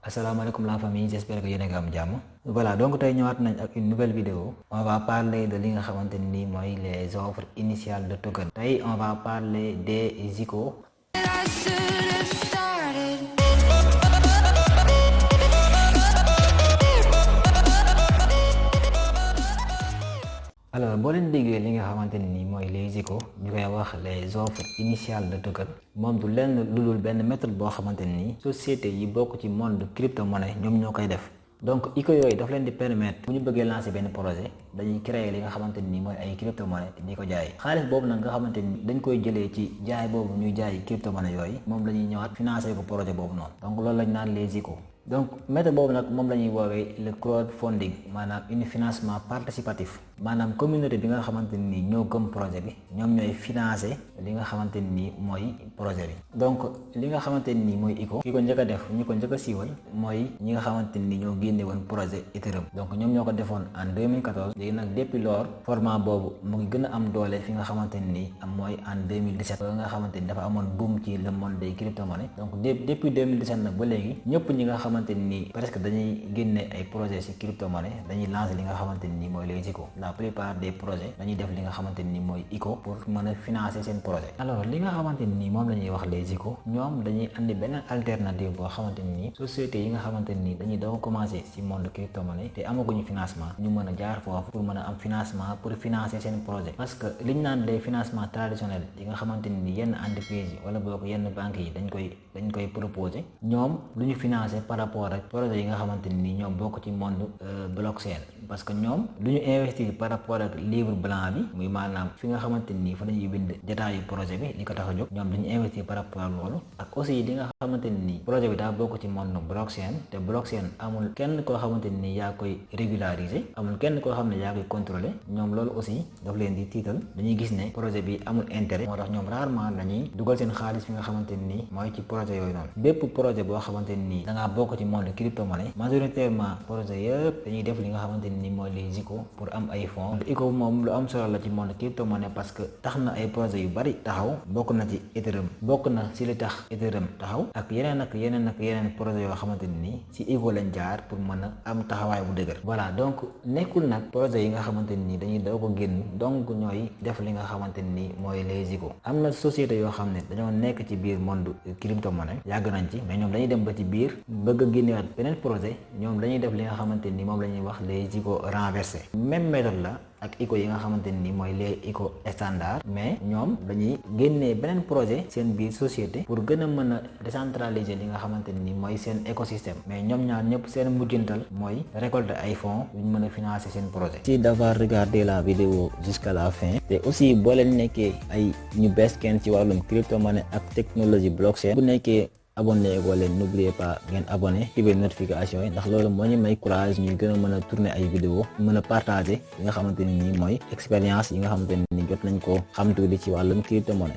Assalamualaikum la famille, j'espère que yéen a ngi am jàmm. Voilà, donc tey ñëwaat nañ ak une nouvelle vidéo. On va parler de li nga xamante ni mooy les offres initiales de token. Tey on va parler des ICO. Alors boo leen déggee li nga xamante ni mooy les ICO ñu koy wax les offres initiales de token moom du lenn lu dul benn méthode boo xamante ni société yi bokk ci monde crypto-monnaie ñoom ñoo koy def. Donc ICO yooyu daf leen di permettre bu ñu bëggee lancer benn projet dañuy créer li nga xamante ni mooy ay crypto-monnaie di ko jaay xaalis boobu nag nga xamante ni dañ koy jëlee ci jaay boobu ñuy jaay crypto-monnaie yooyu moom la ñuy ñëwaat financer ko projet boobu noonu donc loolu lañ naan les ICO. Donc méthode boobu nag moom la ñuy woowee le crowdfunding maanaam un financement participatif maanaam communauté bi nga xamante ni ñoo gëm projet bi ñoom ñooy financer li nga xamante ni mooy projet bi. Donc li nga xamante ni mooy ICO ki ko njëkk a def ñi ko njëkk a siiwal mooy ñi nga xamante ni ñoo génne woon projet Ethereum donc ñoom ñoo ko defoon en 2014 léegi nag depuis lors format boobu mu ngi gën a am doole fi nga xamante ni am mooy en 2017 ba nga xamante ni dafa amoon boom ci le monde des crypto-monnaies donc depuis 2017 nag ba léegi ñëpp ñi nga xamante ni presque dañuy génne ay projets ci crypto-monnaie dañuy lancer li nga xamante ni mooy les ICO. La plupart des projets dañuy def li nga xamante ni mooy ICO pour mën a financer seen projet. Alors li nga xamante ni moom la ñuy wax les ICO ñoom dañuy andi beneen alternative boo xamante ni société yi nga xamante ni dañuy doog a commencer ci monde crypto-monnaie te amaguñu financement ñu mën a jaar foofu pour mën a am financement pour financer seen projet. Parce que liñ naan des financements traditionnels yi nga xamante ni yenn entreprise yi wala boog yenn banques yi dañ koy proposer ñoom lu ñu financer par rapport ak projet yi nga xamante ni ñoom bokk ci monde blockchain parce que ñoom lu ñu investir par rapport ak livre blanc bi muy maanaam fi nga xamante ni fa dañuy bind détails yu projet bi li ko tax a jóg ñoom dañu investir par rapport ak loolu ak aussi li nga xamante ni projet bi daa bokk ci monde blockchain te blockchain amul kenn koo xamante ni yaa koy régulariser amul kenn koo xam ne yaa koy contrôler ñoom loolu aussi daf leen di tiital dañuy gis ne projet bi amul intérêt moo tax ñoom rarement dañuy dugal seen xaalis fi nga xamante ni mooy ci projet yooyu noonu bépp projet boo xamante ni da ngaa bokk ci monde crypto-monnaie majoritairement projet yëpp dañuy def li nga xamante ni mooy les ICO pour am ay fonds. ICO moom lu am solo la ci monde crypto-monnaie parce que tax na ay projets yu bari taxaw bokk na ci Ethereum bokk na ci li tax Ethereum taxaw ak yeneen projet yoo xamante ni ci ICO lañ jaar pour mën a am taxawaay bu dëgër. Voilà donc nekkul nag projet yi nga xamante ni dañuy daw ko génn donc ñooy def li nga xamante ni mooy les ICO. Am na société yoo xam ne dañoo nekk ci biir monde crypto-monnaie yàgg nañ ci mais ñoom dañuy dem ba ci biir bëgg a génnewaat beneen projet ñoom dañuy def li nga xamante ni moom la ñuy wax les ICO renversés même méthode la ak ICO yi nga xamante ni mooy les ICO standard mais ñoom dañuy génnee beneen projet seen biir société pour gën a mën a décentraliser li nga xamante ni mooy seen écosystème mais ñoom ñaar ñëpp seen mujjantal mooy récolter ay fonds yu ñu mën a financer seen projet. Merci d'avoir regardé la vidéo jusqu'à la fin te aussi boo leen nekkee ay ñu bees kenn ci wàllum crypto-monnaie ak technologie blockchain bu nekkee abonné ko leen n'oubliez pas ngeen abonné activer notification yi ndax loolu moo ñu may courage ñuy gën a mën a tourner ay vidéo mën a partager yi nga xamante ni mooy expérience yi nga xamante ni jot nañ ko xam tuuti ci wàllum crypto-monnaie.